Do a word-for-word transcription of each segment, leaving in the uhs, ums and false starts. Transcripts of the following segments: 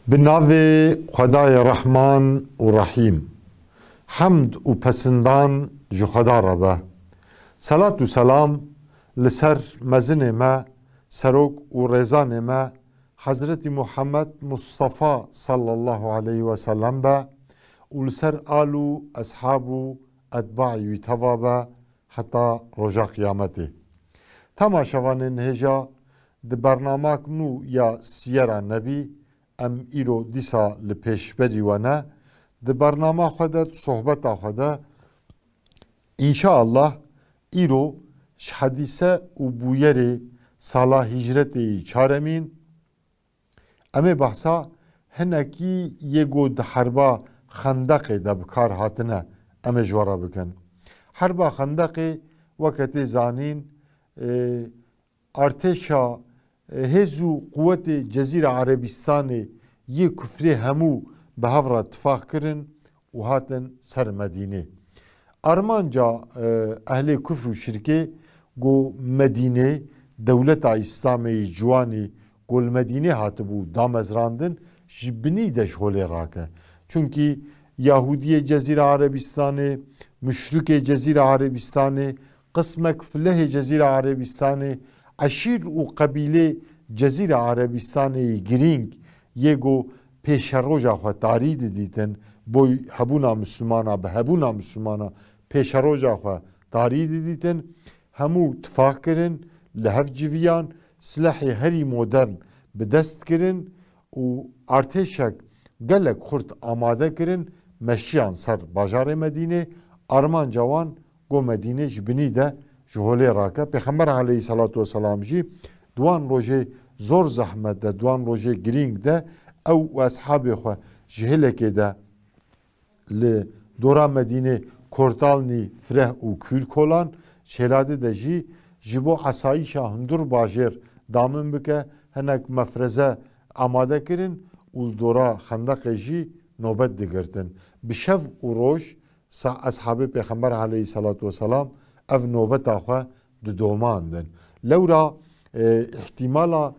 Bi navê Xwedayê Rehman û Rehîm. Hemd û pesindan ji Xweda re be. Selat û selam li ser mezinê me, serok û rêzanê me Hezretî Muhammed Mustafa sallallahu aleyhi ve sellem be û li ser al û eshab û etbaî wî teva be heta roja qiyametê. Temaşevanên hêja, di bernamak nû ya Siyera Nebî, em îro dîsa li pêşberî we ne. Di bernama xwe de, di sohbeta xwe de, înşaallah îro ji hedîse û bûyerê sala hîcretê yî çaremîn, em ê behsa hinekî yê ku di herba Xendeqê de bi kar hatine, em ê ji we re bikin. Herba Xendeqê, weke tê zanîn, e, artêşa, e, hêz û quwetê Cezîra Erebîstanê yê kufrê hemû bi hev re tifaq kirin û hatin ser Medînê. Armanca, e, ehlê kufr û şirkê ku Medînê, dewleta Îslamê yî ciwanî ku li Medînê hatibû damezrandin, ji binî de ji holê rake. Çunkî Yahûdiyê Cezîra Erebîstanê, muşrikê Cezîra Erebîstanê, qismek filehê Cezîra Erebîstanê, eşîr û qebîlê Cezîra Erebîstanê yî girîng yê ku pêşeroja xwe tarî didîtin, boy hebûna Mislimana, bi hebûna Mislimana pêşeroja xwe tarî didîtin, hemû tifaq kirin, li hev civiyan, silehê herî modern bi dest kirin û artêşek gelek xurt amade kirin, meşiyan ser bajarê Medînê, armanca wan ku Medînê ji binî de ji holê rake. Pêxember aleyhisselatu vesselam jî di wan rojê zor zehmet de, di wan rojê girîng de ew û eshabê xwe ji hêlekê de li dora Medînê kortalnî fireh û kûr kolan, ji hêladê de jî ji bo esayîşa hundur bajêr damin bike, hinek mefreze amade kirin û li dora Xendeqê jî nobet digirtin. Bi şev û roj sa-, eshabê Pêxember aleyhisselatu vesselam ev nobeta xwe didomandin. Lewra, e, îhtîmala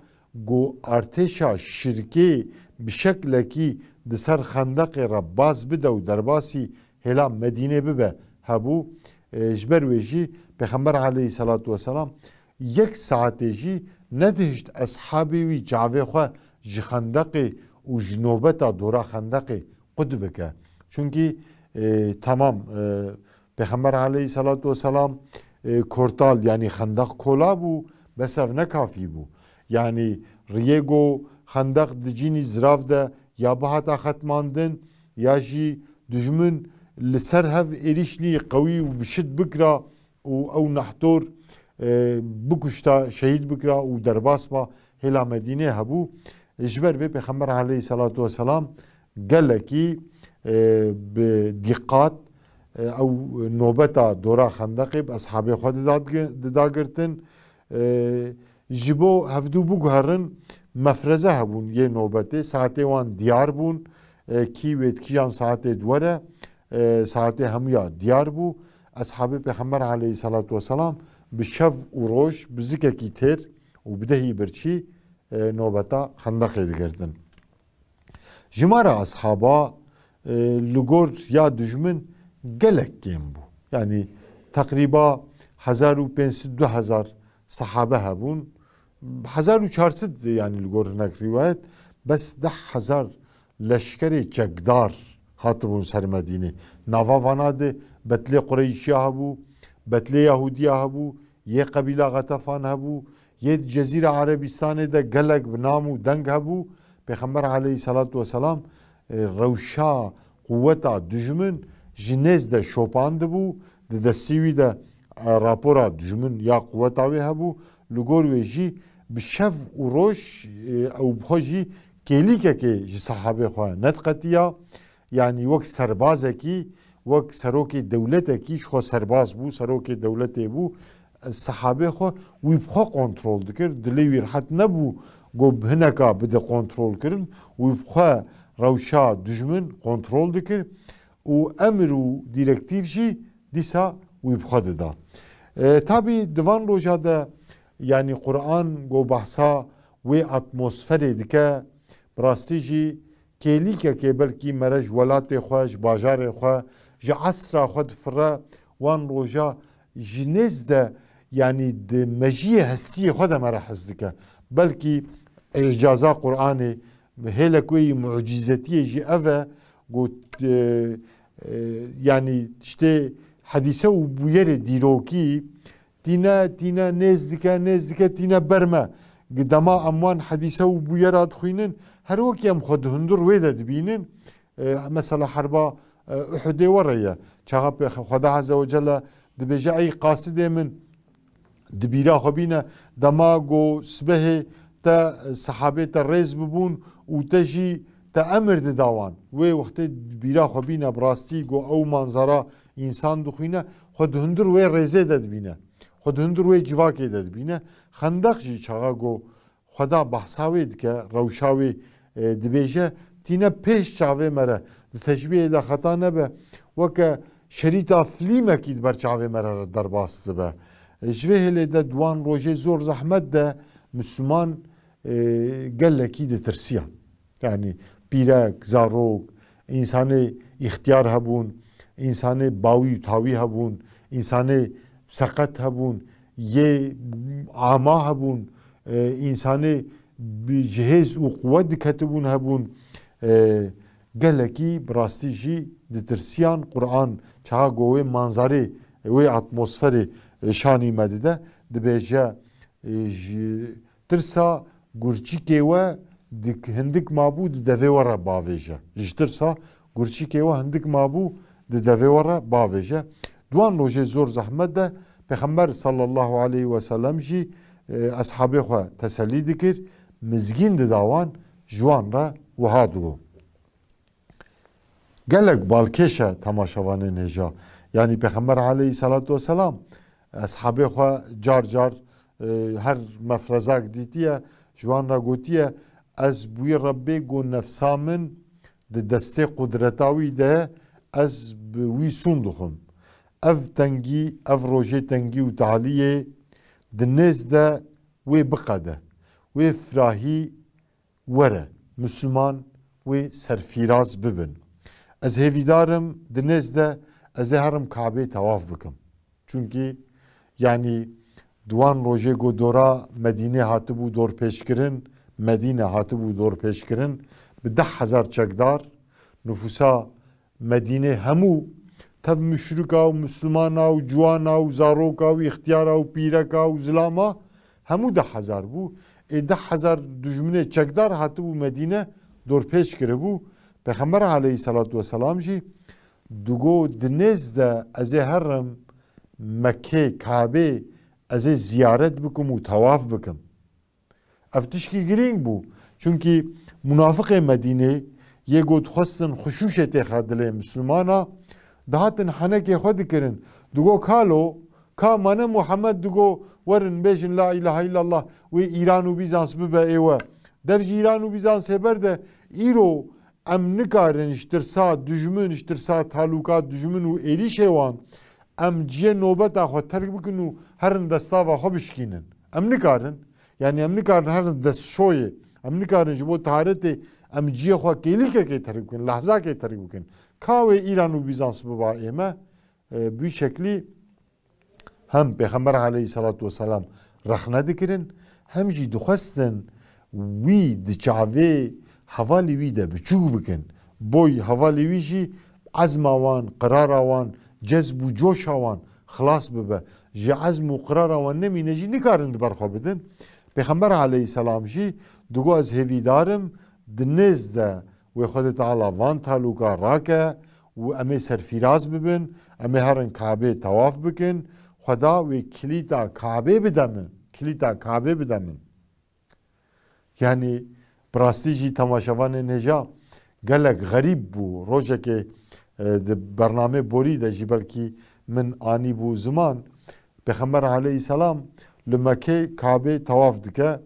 ku artêşa şirkê bi şeklekî di ser Xendeqê re baz bide û derbasî hêla Medînê bibe hebû. E, ji ber wê jî Pêxember aleyhisselatu vesselam yek saetê jî nedihişt eshabê wî çavê xwe ji Xendeqê û ji nobeta dora Xendeqê qut bike. Çunkî, e, temam, e, Pêxember aleyhisselatu vesselam, e, kortal, yanî Xendeq kola bû, bes ev ne kafî bû. Yanî riyê ku Xendeq di cînî zirav de ya bihata xetmandin, ya jî dijmin li ser hev êrîşnî qewî û bi şid bikira û ew nehtor, e, bikuşta, şehîd bikira û derbas ba hêla Medînê hebû. Ji ber vê Pêxember aleyhisselatu vesselam gelekî, e, bi dîqat, e, ew nobeta dora Xendeqê bi eshabê xwe dida, dida girtin. E, ji bo hevdû biguherin, mefreze hebûn yê nobetê, saetê wan diyar bûn, e, kî wê di kîjan saetê di were, e, saetê hemûya diyar bû. Eshabê Pêxember aleyhisselatu vesselam bi şev û roj bi zikekî têr û bi dehî birçî, e, nobeta Xendeqê digirtin. Jimara eshaba, e, li gor ya dijmin gelek kêm bû. Yanî teqrîba hezar û pênc sed, du hezar sehabe hebûn. Hezar û çar sed, yanî li gor hinek rîwayet, bes deh hezar leşkerê çekdar hatibûn ser Medînê. Nava vana de betlê Qureyşiya hebû, betlê Yahudiya hebû, yê qebîla Xetefan hebû, yê di Cezîra Erebîstanê de gelek bi nam û deng hebû. Pêxember aleyhisselatu vesselam, e, rewşa quweta dijmin ji nêz de şopandibû, di destî wî de, e, rapora dijmin ya quweta wê hebû. Li gor wê jî bi şev û roj, e, ew bi xwe jî kêlîkekê ji sehabê xwe nediqetiya. Yanî wek serbazekî, wek serokê dewletekî, ji xwe serbaz bû, serokê dewletê bû, sehabê xwe wî bi xwe kontrol dikir. Dilê wî rehet nebû ku bi hineka bide kontrol kirin. Wî bi xwe rewşa dijmin kontrol dikir û emir û dîrektîf jî dîsa wî bi xwe dida. E, tabî di van roja de, yanî Quran ku behsa wê atmosferê dike, bi rastî jî kêlîkekê belkî mere ji welatê xwe, ji bajarê xwe, ji esra xwe difire, wan roja ji nêz de, yanî di mejiyê hestiyê xwe de mere hez dike. Belkî îcaza Qur'anê, hêlek wê yî mucîzetiyê jî ev e, got, e, e, yanî tiştê hedîse û bûyerê dîrokî, tîne, tîne, nêz dike, nêz dike, tîne ber me. Dema em wan hedîse û bûyera dixwînin, her wekî em xwe di hundir wê de dibînin. E, mesela herba, e, Uhudê we re ye. Çaxa pê Xweda Azze ve Celle dibêje, ey qasidê min, di bîra xwe bîne, dema go sibehê te, e, sehabê te rêz bibûn û te jî te emir dida wan. Wê wextê di bîra xwe bîne, bi rastî go ew manzara însan dixwîne, xwe di hundir wê rêzê de dibîne. Xwe di hundir wê civakê de dibîne. Xendeq jî çaxa go Xweda behsa wê dike, rewşa wê, e, dibêje, tîne pêş çavê me re, di teşbîhê de xeta nebe, weke şerîta filmekî di ber çavê me re derbas dibe. E, ji vê hêlê de di wan rojê zor zehmet de Misliman, e, gelekî ditirsiya. Yanî pîrek, zarok, însanê îxtiyar hebûn, însanê bawî û tawî hebûn, însanê seqet hebûn, yê ama hebûn, e, însanê bi cihêz û quwet diketibûn hebûn. E, gelekî bi rastî jî ditirsiyan. Qur'an çaxa go wê manzarê, wê atmosferê, e, şanî me dide, dibêje, e, ji tirsa gurçikê we di hindik mabû di devê we re bavêje. Ji tirsa gurçikê we hindik mabû di devê we re bavêje. Di wan rojê zor zehmet de Pêxember sallallahu aleyhi ve sellem jî, e, eshabê xwe teselî dikir, mizgîn dida wan, ji wan re wiha digot. Gelek balkêş e temaşevanên hêja. Yanî Pêxember aleyhissalatu vesselam eshabê xwe car car, e, her mefrezak dîtiye, ji wan re gotiye, ez bi wî Rebbê ku nefsa min di destê qudreta wî de ye, ez bi wî sûn dixwim. Ev tengî, ev rojê tengî û taliyê di nêz de wê biqede. Wê firahî were, Misliman wê serfîraz bibin. Ez hêvîdar im, di nêz de ez ê herim Kabê tewaf bikim. Çunkî, yanî, di wan rojê ku dora Medînê hatibû dorpêçkirin, Medîne hatibû dorpêçkirin, bi deh hezar çekdar, nifûsa Medînê hemû, tev muşrika û Mislimana û ciwana û zaroka û îxtiyara û pîreka û zilama, hemû deh hezar bû. Ê deh hezar dijminê çekdar hatibû Medîne dorpêç kiribû. Pêxember aleyhisselatu vesselam jî digo, di nêz de ez ê herim Mekkê, Kabê, ez ê ziyaret bikim û tewaf bikim. Ev tişkî girîng bû. Çunkî munafiqê Medînê yê ku dixwestin xuşûşê têxe dilê Mislimana, dihatin henekê xwe dikirin. Digo, kalo, ka mane Muhammed digo, werin bêjin la ilahe illallah, wê Îran û Bîzans bibe ê we. Dev ji Îran û Bîzansê berde, îro em nikarin ji tirsa dijmin, ji tirsa talûka dijmin û êrîşê wan, em ciyê nobeta xwe terk bikin û herin destava xwe bişkînin. Em nikarin. Yanî em nikarin herin destşoyê. Em nikarin ji bo taharetê em ciyê xwe kêlîkekê terk bikin, lehzakê terk bikin. Ka wê Îran û Bîzans biba ê me, e, bi wî şeklî hem Pêxember aleyhisselatu vesselam rexne dikirin, hem jî dixwestin wî di çavê hevalî wî de biçûk bikin. Boy hevalî wî jî ezma wan, qirara wan, cezb û coşa wan xilas bibe. Ji ezm û qirara wan nemîne jî nikarin di ber xwe bidin. Pêxember aleyhisselam jî digo, ez hêvîdar im, di nêz de wê Xwedê Teala van talûka rake û em ê serfîraz bibin, em ê herin Kabê tewaf bikin, Xweda wê kilîta Kabê bide min, kilîta Kabê bide min. Yanî bi rastî jî temaşevanên hêja gelek xerîb bû. Rojekê, e, di bernamê borî de jî belkî min anîbû ziman, Pêxember aleyhisselam li Mekkê Kabê tewaf dike,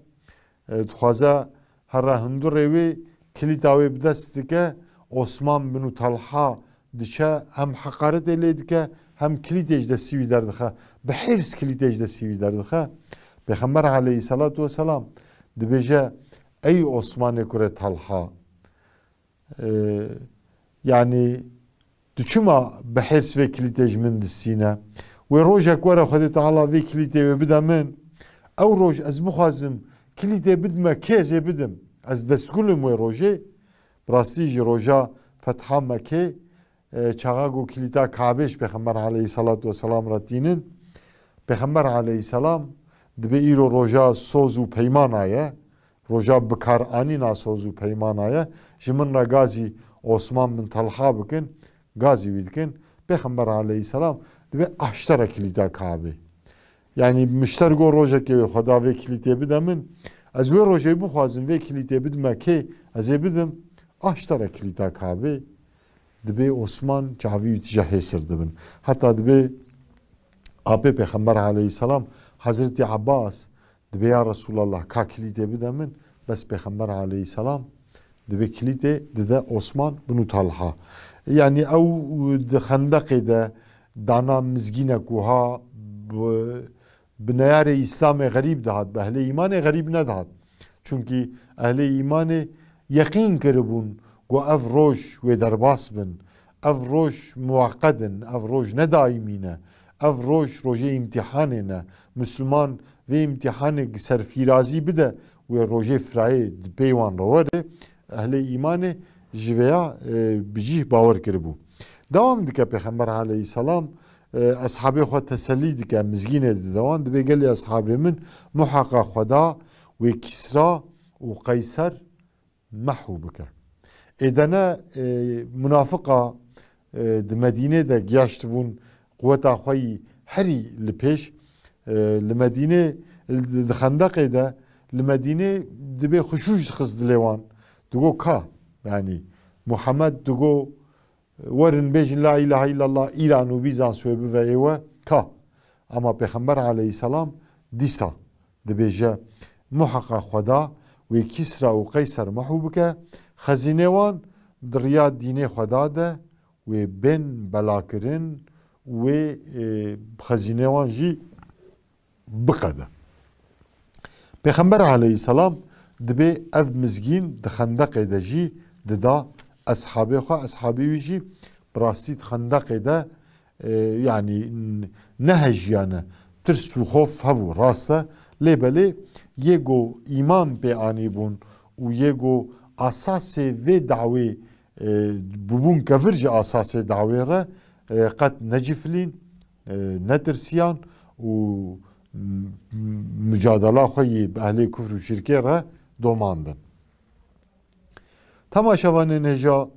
e, dixwaze here hundurê wê, kilîta wê bi dest dike, Osman bin Talha diçe, hem heqaretê lê dike, hem kilîtê ji destî wî derdixe. Bi hêrs kilîtê ji destî wî derdixe. Pêxember aleyhisselatu vesselam dibêje, ey Osmanê kurê Talha, E, yanî tu çima bi hêrs vê kilîtê ji min distîne? Wê rojek were Xwedê Teala vê kilîtê wê bide min. Ew roj ez bixwazim kilîtê bidime kê ez ê bidim. Ez destgulim wê rojê. Bi rastî jî roja fetha Mekê, e, çaxa ku kilîta Kabê ji Pêxember aleyhissalatu vesselam re tînin. Pêxember aleyhisselam dibê îro roja soz û peymana ye. Roja bikaranîna soz û peymana ye. Ji min re gazî Osman bin Talha bikin, gazî wî dikin. Pêxember aleyhisselam dibê aştere kilîta Kabê. Yanî mişter go rojekê wê Xweda vê kilîtê bide min. Ez wê rojê bixwazim vê kilîtê bidime kê ez ê bidim. Aştere kilîta Kabê. Dibê Osman çavî wî tije hêsir dibin. Heta dibê apê Pêxember aleyhisselam Hezretî Abbas dibê ya Resulallah ka kilîtê bide min, bes Pêxember aleyhisselam dibê kilîtê dide Osman bin Talha. Yanî ew di xendeqê de dana mizgînek wiha bi, bi neyarê Îslamê xerîb dihat, bi ehlê îmanê xerîb nedihat. Çunkî ehlê îmanê yeqîn kiribûn ku ev roj wê derbas bin, ev roj muweqet in, ev roj ne daîmî ne, ev roj rojê îmtîhanê ne. Misliman vê îmtîhanê serfîrazî bide, wê rojê firayê di pey wan re were, ehlê îmanê ji vêya, e, bi cih bawer kiribû. Dewam dike Pêxember aleyhisselam, e, eshabê xwe tesellî dike, mizgînê dide wan, dibê gelê eshabê min muheqa Xweda wê Kîsra û Qeyser mehû bike. Êdene, e, munafiqa, e, di Medînê de giyaştibûn quweta xwe yî herî li pêş, e, li Medînê, di xendeqê de, li Medînê dibê xuşûş dixist dilê wan. Digo ka, yanî Muhammed digo, werin bêjin la îlahe îllallah, îran û bîzans wê bive êwe, ka. Ama Pêxember aleyhisselam dîsa dibêje, muheqa Xweda wê Kîsra û Qeyser mehû bike, xezînê wan di riya dînê Xweda de wê bên belakirin, wê, e, xezînê wan jî biqede. Pêxember aleyhisselam dibê ev mizgîn di xendeqê de jî dida eshabê xwe, eshabê wî jî bi rastî di xendeqê de, e, yanî n-, nehejiyane, tirs û xof hebû, rast e, lê belê yê ku îman pê anîbûn û yê ku asasê vê dawê, e, bûbûn kevir ji asasê dawê re, e, qet necifilîn, e, netirsiyan û m-, m-, mucadela xwe yê bi ehlê kufr û şirkê re domandin. Temaşevanên hêja,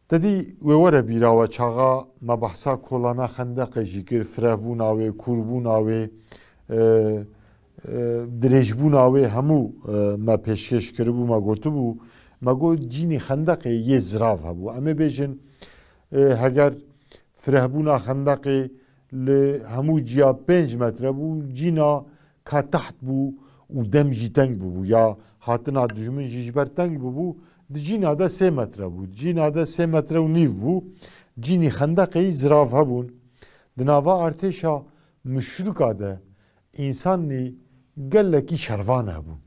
te dî wê were bîra we çaxa me behsa kolana xendeqê jî kir, firehbûna wê, kûrbûna wê, e, e, dirêjbûna wê hemû, e, me pêşkêş kiribû, me gotibû, me got cînî xendeqê yê zirav hebû. Em ê bêjin, e, heger firehbûna xendeqê li hemû ciya pênc metre bû, cîna ka teht bû û dem jî teng bûbû, ya hatina dijmin jî ji ber teng bûbû, di cîna de sê metre bû, di cîna de sê metre û nîv bû, cînî xendeqê yî zirav hebûn. Di nava artêşa muşrika de, însanî gelekî şervan hebûn.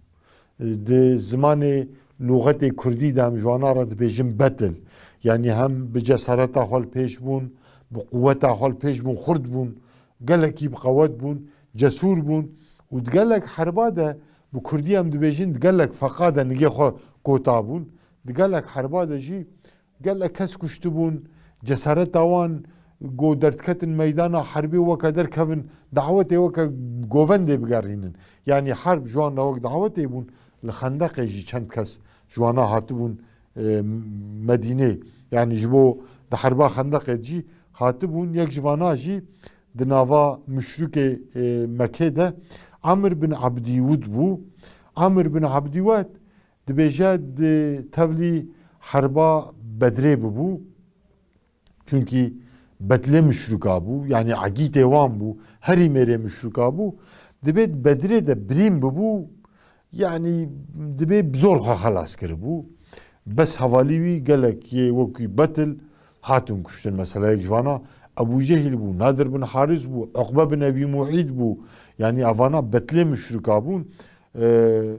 Di zimanê lûxetê kurdî de em ji wana re dibêjin betil. Yanî hem bi cesareta xwe li pêş bûn, bi quweta xwe li pêş bûn, xurt bûn, gelekî bi qewet bûn, cesûr bûn û di gelek herba de bi kurdî em dibêjin di gelek feqa de nigê xwe kota bûn. Di gelek herba de jî gelek kes kuştibûn, cesareta wan ku derdiketin meydana herbê weke derkevin, dawetê weke govendê bigerînin. Yanî herb ji wan re wek dawetê bûn, li xendeqê jî çend kes ji wana hatibûn, e, Medînê. Yanî ji bo di herba xendeqê jî hatibûn, yek ji vana jî di nava muşrikê, e, Mekê de Amir bin Abdîwud bû. Amir bin Abdîwud dibêje di tevlî herba Bedrê bûbû. Çunkî betlê muşrika bû, yanî egîtê wan bû, herî mêrê muşrika bû. Dibê di Bedrê de birîn bûbû, yanî dibê bi zor xwe xelas kiribû. Bes hevalî wî gelek yê wekî betil hatin kuştin. Mesela yek ji vana Ebû Cehîl bû, Nadir bin Haris bû, Uqbe bin Ebî Muît bû. Yanî evana betlê muşrika bûn. Ee,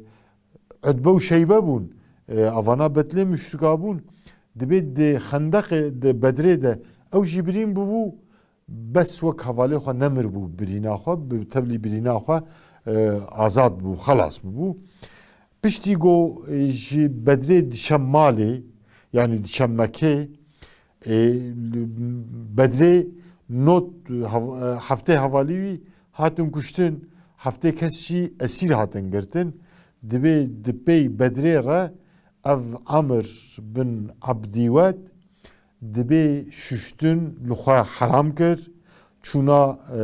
Utbe û Şeybe bûn. E, avana betlê muşrika bûn. Dibê di xendeqê, di Bedrê de ew jî birîn bûbû, bes wek hevalê xwe nemir bû birîna xwe, bi tevlî birîna xwe, e, azad bû, xelas bûbû. Piştî ku, e, ji Bedrê diçe malê, yanî diçe Mekê, e, li Bedrê not hev-, e, heftê hevalî wî hatin kuştin, heftê kes jî esîr hatin girtin. Dibê di pey Bedrê re ev Amir bin Abdîwed dibê şuştin li xwe heram kir, çûna, e,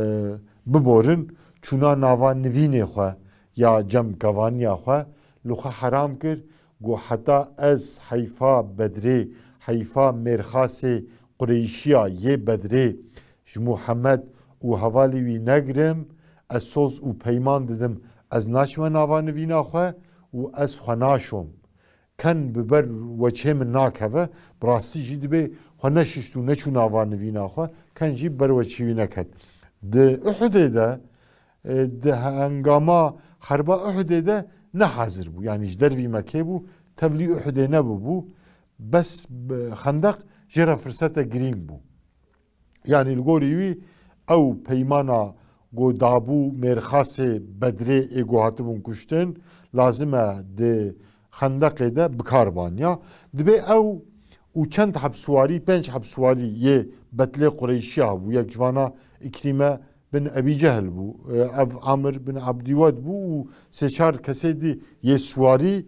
biborin, çûna nava nivînê xwe ya cem kevaniya xwe li xwe heram kir, got, heta ez heyfa Bedrê, heyfa mêrxasê Qureyşiya yê Bedrê ji Muhammed û hevalê wî negirim, ez soz û peyman didim, ez naçime nava nivîna xwe û ez xwe naşom. Ken bi ber weçê min nakeve, bi rastî jî dibê xwe neşişt û neçû nava nivîna xwe, ken jî bi ber weçê wî neket. Di Uhudê de, e, di hengama herba Uhudê de ne hazir bû. Yanî ji dervî Mekê bû, tevlî Uhudê nebûbû. Bes, e, xendeq jê re firsete girîng bû. Yanî li gorî wî ew peymana ku dabû mêrxasê Bedrê ê ku hatibûn kuştin, lazim e di xendeqê de bi kar ban ya. Dibê ew û çend heb siwarî, pênc heb siwarî yê betlê Qureyşiya bû. Yek ji vana Îkrîme bin Ebî Cehil bû. Ev Amir bin Abdîwed bû û sê çar kesê dî yê siwarî.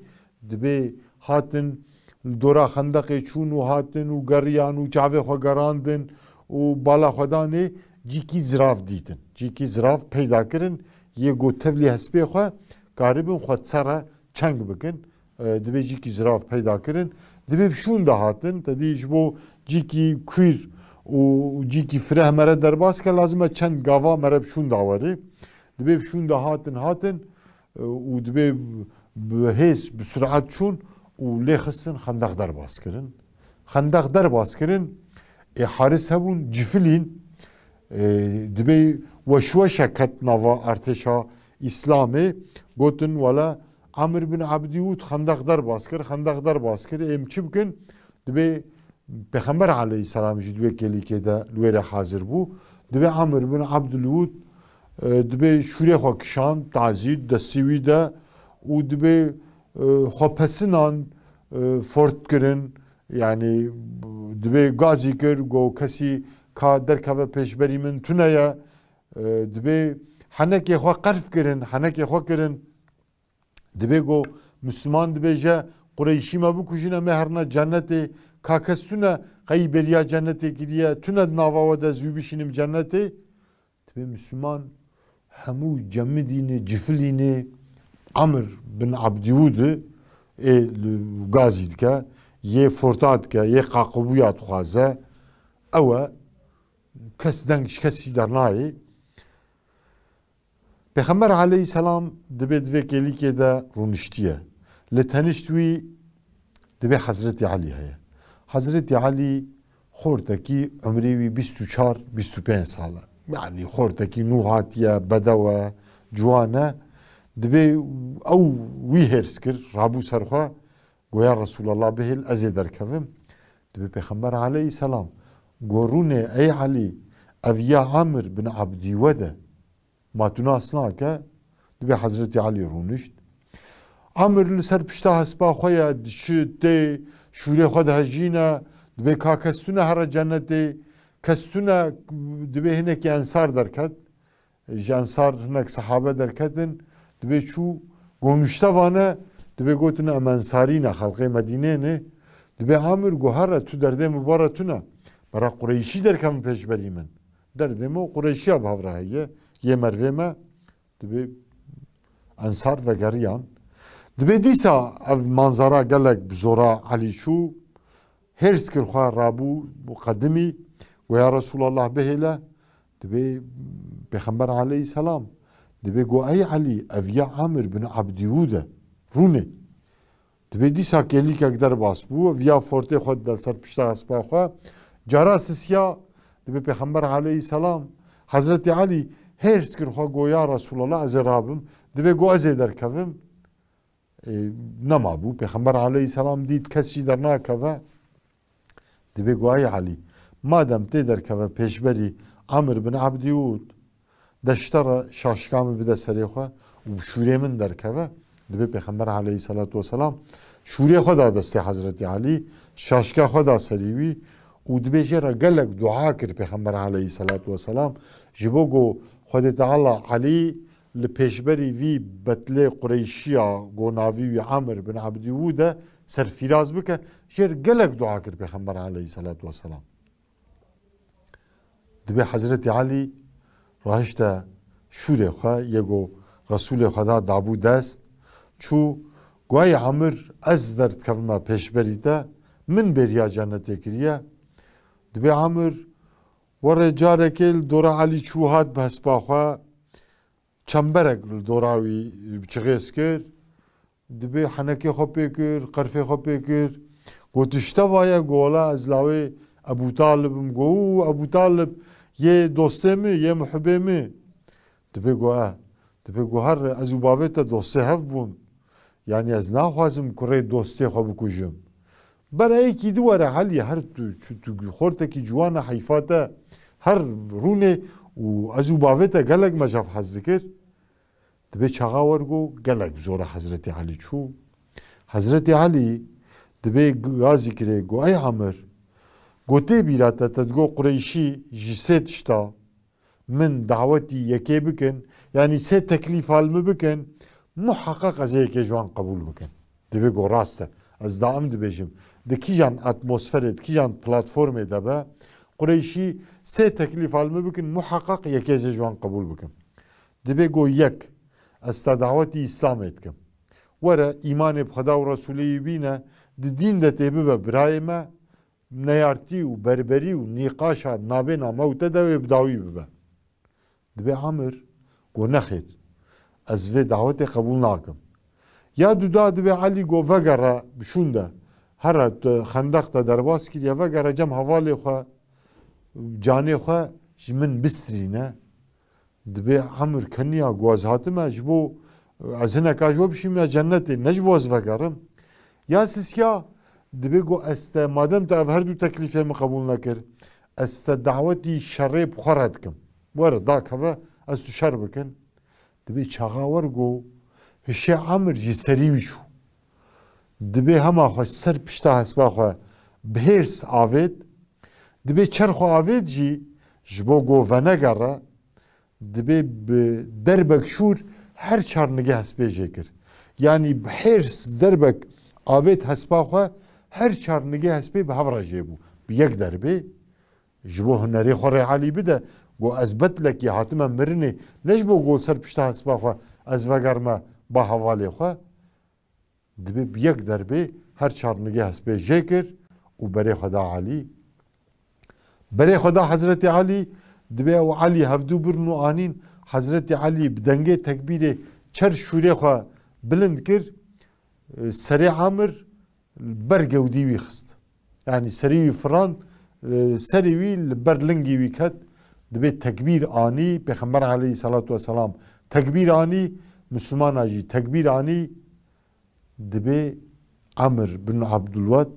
Dibê hatin li dora xendeqê çûn û hatin û geriyan û çavê xwe gerandin û bala xwe danê, cîkî zirav dîtin. Cîkî zirav peyda kirin, yê got tevlî hespê xwe karibin xwe ser re çeng bikin. E, dibê cîkî zirav peyda kirin. Dibê bi şûn de hatin, te dî ji bo cîkî kwîr û cîkî fireh mere derbas ke, lazim e çend gava mere bi şûn de were. Dibê bi şûn de hatin, hatin, e, û dibê bi hêz, bi surat çûn û lê xistin xendeq derbas kirin. Xendeq derbas kirin, ê haris hebûn, cifilîn, e, dibê weşweşe ket nava artêşa Îslamê, gotin, wela Amir bin Abdîwûd xendeq derbas kir, xendeq derbas kir, ê em çi bikin? Dibê Pêxember aleyhisselam jî di wê kêlîkê de li wê re hazir bû. Dibê Amir bin Abdulwûd, e, dibê şûrê xwe kişand, tazî destî wî de û dibê, e, xwe pesinan, e, fort kirin, yanî dibê gazî kir, got kesî ka derkeve pêşberî min tune ye, e, dibê henekê xwe qerf kirin, henekê xwe kirin. Dibê ku Misliman dibêje, Qureyşî me bikujin, em ê herine cennetê, ka kes tune qey bêriya cennetê kiriye, tune di nava we de ez wî bişînim cennetê. Dibê Misliman hemû cemidîne, cifilîne, Amir bin Abdîwûd ê li gazî dike, yê forta dike, yê qaqibûya dixwaze. Ew e, kes deng ji kesî dernayê. Pêxember aleyhisselam dibê di vê kêlîkê de rûniştiye. Li tenişt wî dibê Hezretî Elî heye. Hezretî Elî xortekî, umrê wî bîst û çar, bîst û pênc sal e. Yanî xortekî nû hatiye, bedew e, ciwan e. Dibê ew wî hêrs kir, rabû ser xwe, got, ya Resûlallah, bihêl, ez ê derkevim. Dibê Pêxember aleyhisselam got, rûnê ey Elî, ev ya Amir bin Abdîwed e. Ma tu nas nake? Dibê Hezretî Elî rûnişt. Amir li ser pişta hespa xwe ye, diçi tê, şûrê xwe dihejîne, dibê ka kes tune here cennetê, kes tune, dibê hinekî ensar derket, ji ensar hinek sehabe derketin, dibê çû, got, nuşte vane, dibê gotin, em ensarî ne, xelqê Medînê ne, dibê Amir got, here tu derdê min bara tune, bera Qureyşî derkevin pêşberî min. Derdê me û Qureyşiya bi hev re heye, yê mervê me, dibê ensar vegeriyan. Dibê dîsa ev manzara gelek bi zora Elî çû, hêrs kir xwe rabû û qedimî, got, ya Resûlallah, bihêle. Dibê Pêxember aleyhisselam, dibê got, ey Elî, ev ya Amir bin Abdîwûd e, rûnê. Dibê dîsa kêlîkek derbas bû, viya fortê xwe dide ser pişta hespa xwe. Cara sisiya, dibê Pêxember aleyhisselam, Hezretî Elî hêrs kir xwe, got, ya Resûlallah, ez ê rabim. Dibê got, ez ê derkevim. e, nemabû. Pêxember aleyhisselam dît kes jî dernakeve. Dibê got, "Ay Elî, madem tê derkeve pêşberî Amr bin Abdî Wûd, de ji te re şaşka min bide serê xwe û bi şûrê min derkeve." Dibê Pêxember aleyhisselatu vesselam şûrê xwe da destê Hezretî Elî, şaşka xwe da serî wî û dibê jê re gelek dua kir Pêxember aleyhisselatu vesselam, ji bo ku Xwedê Teala Elî li pêşberî vî betlê Qureyşiya ku navî wî Amr bin Abdî Wûd e serfîraz bike, jê re gelek dua kir Pêxember aleyhisselatu vesselam. Dibê Hezretî Elî rahişte şûrê xwe, yê ku Resûlê Xweda dabû dest, çû, got, "Ay Amir, ez derdikevime pêşberî te, min bêriya cennetê kiriye." Dibê Amir werê carekê li dora Elî çû, hat bi hespa xwe, çemberek li dora wî çixêz kir. Dibê henekê xwe pê kir, qerfê xwe pê kir. Got, "Tu ji te va ye?" Got, "Wela ez lawê Ebû Talib im." Got, "Û Ebû Talib yê dostê min, yê muhibê min?" Dibê got, "Eh." Dibê got, "Her ez û bavê te dostê hev bûn. Yanî ez naxwazim kurê dostê xwe bikujim." Bera yekî di were Elî, her tu, tu, tu xortekî ciwan e, heyfa te her rûnê û ez û bavê te gelek me ji hev hez dikir. Dibê çaxa wer got, gelek bi zora Hezretî Elî çû. Hezretî Elî dibê gazî kirê, got, "Ey Amir, got tê bîra te, te digot Qureyşî ji sê tişta min dawetî yekê bikin, yanî sê teklîfa li min bikin, muheqeq ez ê yekê ji wan qebûl bikim." Dibê got, "Rast e, ez daim dibêjim, di kîjan atmosferê, di kîjan platformê de be, Qureyşî sê teklîfa li min bikin, muheqeq yekê ez ê ji wan qebûl bikim." Dibê got, "Yek, ez te dawetî Îslamê dikim. Were, îmanê bi Xweda û Resûlê wî bîne, di dîn de tê bibe birayê me, neyartî û berberî û nîqaşa nabêna me û te de wê bi dawî bibe." Dibê Amir got, "Nexêr, ez vê dawetê qebûl nakim." Ya duda dibê Elî got, "Vegere bi şûn de, here tu xendeq te derbas kiriye, vegere cem hevalê xwe, canê xwe ji min bistirîne." Dibê Emir keniya ku ez hatime ji bo ez hineka ji we bişîme cennetê, ne ji bo ez vegerim. Ya sisiya, dibê ku ez te, madem te ev her du teklîfê min qebûl nekir, ez te dawetî şerê bi xwe re dikim. Were, dakeve, ez tu şer bikin. Dibê çaxa wer ku hişê Emir ji serî wî çû. Dibê hema xwe ser pişta hespa xwe bi hêrs avêt. Dibê çer xwe avêt jî ji bo ku venegere, dibê bi derbek şûr her çar nigê hespê jê kir. Yanî bi hêrs derbek avêt hespa xwe, her çar nigê hespê bi hev re jê bû. Bi yek derbê ji bo hunerê xwe rê Elî bide, got, "Ez betlekî hatime mirinê, ne ji bo ku li ser pişta hespa xwe ez vegerime ba hevalê xwe." Dibê bi yek derbê her çar nigê hespê jê kir û berê xwe da Elî. Berê xwe da Hezretî Elî, dibê ew Elî hevdû birin û anîn. Hezretî Elî bi dengê tekbîrê çer şûrê xwe bilind kir, serê Amir ber gewdî wî xist. Yanî serî wî firand, serê wî li ber lingî wî ket. Dibê tekbîr anî, Pêxember aleyhisselatu vesselam tekbîr anî, Mislimana jî tekbîr anî. Dibê Amir bin Abdulwed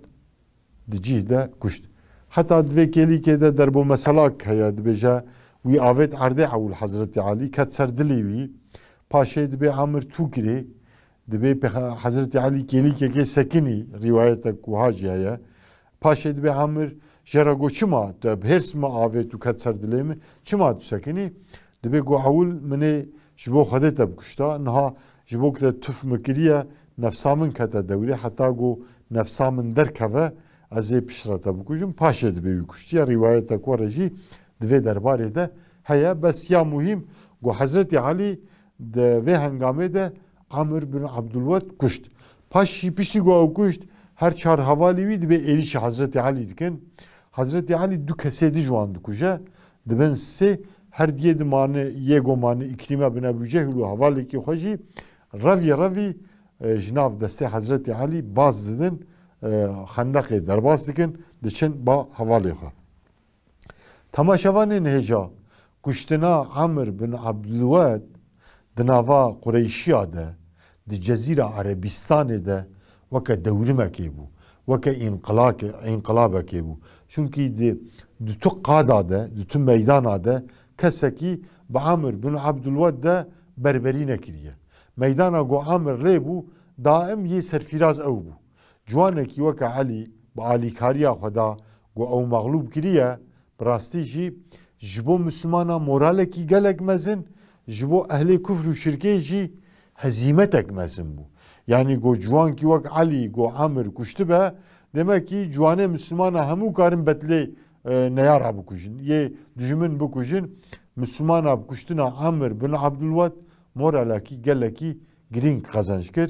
di cih de kuşt. Heta di vê kêlîkê de derbo meselak heye, dibêje, wî avêt erdê ewil Hezretî Elî, ket ser dilê wî. Paşê dibê Amir tû kirê, dibê Pêxe-, Hezretî Elî kêlîkekê sekinî, rîwayetek wiha jî heye. Paşê dibê Amir jê re got, "Çima tu bi hêrs min avêt û ket ser dilê min, çima tu sekinî?" Dibê got, "Ewil min ê ji bo Xwedê te bikuşta, niha ji bo ku te tuf min kiriye, nefsa min kete dewrê, heta ku nefsa min derkeve, ez ê piştre te bikujim." Paşê dibê wî kuştiye. Rîwayetek were jî di vê derbarê de heye. Bes ya muhîm ku Hezretî Elî di vê hengamê de Amir bin Abdulwed kuşt. Paş jî piştî ku ew kuşt, her çar hevalê wî dibê êrîşa Hezretî Elî dikin. Hezretî Elî du kesê di ji wan dikuje. Dibin sê, her diyê dimane, yê gomane Îkrîme bin Ebû Cehil û hevalekî xwe jî revî revî, e, ji nav destê Hezretî Elî baz didin, e, xendeqê derbas dikin, diçin ba hevalê xwe. Temaşevanên hêja, kuştina Amir bin Abdulwed di nava Qureyşiya de, di Cezîra Erebistanê de weke dewrimekê bû, weke înqilake-, înqilabekê bû. Çunkî di, di tu qada de, di tu meydana de kesekî bi Amir bin Abdulwed de berberî nekiriye. Meydana ku Amir lê bû, daim yê serfîraz ew bû. Ciwanekî weke Elî bi alîkariya xwe da ku ew mexlûb kiriye, bi rastî jî ji bo Mislimana moralekî gelek mezin, ji bo ehlê kufr û şirkê jî hezîmetek mezin bû. Yanî ku ciwankî wek Elî, ku Amir kuştibe, demek kî ciwanê Mislimana hemû karin betlê, e, neyara bikujin, yê dijmin bikujin. Mislimana bi kuştina Amir bin Abdulwed moralekî gelekî girîng qezenc kir.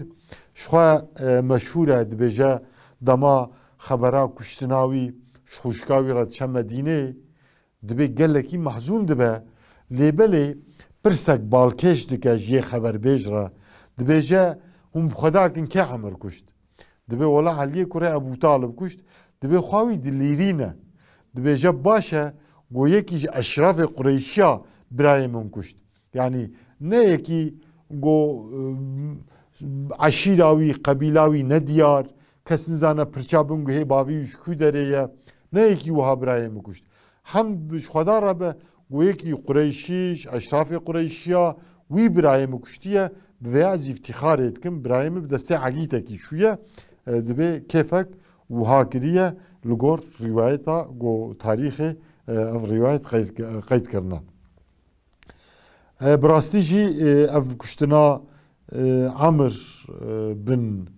Ji xwe, e, meşhûr e, dibêje dema xebera kuştina wî ji xwişka wî re diçe Medînê, dibê gelekî mehzûn dibe. Lê belê pirsek balkêş dike ji yê xeberbêj re. Dibêje, hûn bi xwe dakin kê Amir kuşt? Dibê wela Eliyê kurê Ebû Talib kuşt. Dibê xwe wî dilîrîne. Dibêje baş e, go yekî ji eşrafê Qureyşiya birayê min kuşt. Yanî ne yekî go, e, eşîra wî, qebîla wî ne diyar, kes nizane pirça bin guhê bavî wî ji ku derê ye. Ne yekî wiha birayê min kuşt. Hem ji Xweda re be, go yekî Qureyşî, ji eşrafê Qureyşiya wî birayê min kuştiye, bi vêya ez îftîxarê dikim, birayê min bi destê egîtekî şûye, e, dibê kêfek wiha kiriye, li gor rîwayeta go tarîxê, e, ev rîwayet qeyd, qeyd kirine. E, bi rastî jî, e, ev kuştina, e, Amir, e, bin,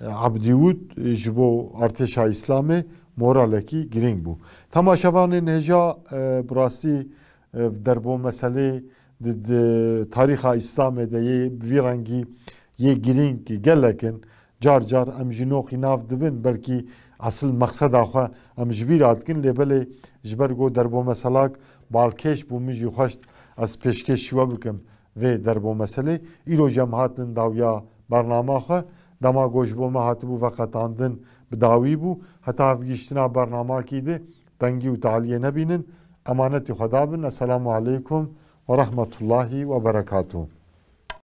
e, Abdîwûd, e, ji bo artêşa Îslamê moralekî girîng bû. Temaşevanên hêja, e, bi rastî, e, derbo meselê di, di tarîxa Îslamê de yê bi vî rengî yê girîng gelek in. Car car em jî noqî nav dibin, belkî esil mexseda xwe em ji bîra dikin, lê belê ji ber ku derbo meselak balkêş bû, min jî xwest ez pêşkêşî we bikim vê derbo meselê. Îro jî em hatin dawiya bernama xwe. Dema ku ji bo me hatibû veqetandin, bi dawî bû. Heta hevgihiştina bernamakî di dengî û taliyê nebînin. Emanetî Xweda bin. Esselamu aleykum ve rahmetullahi ve berekatuhu.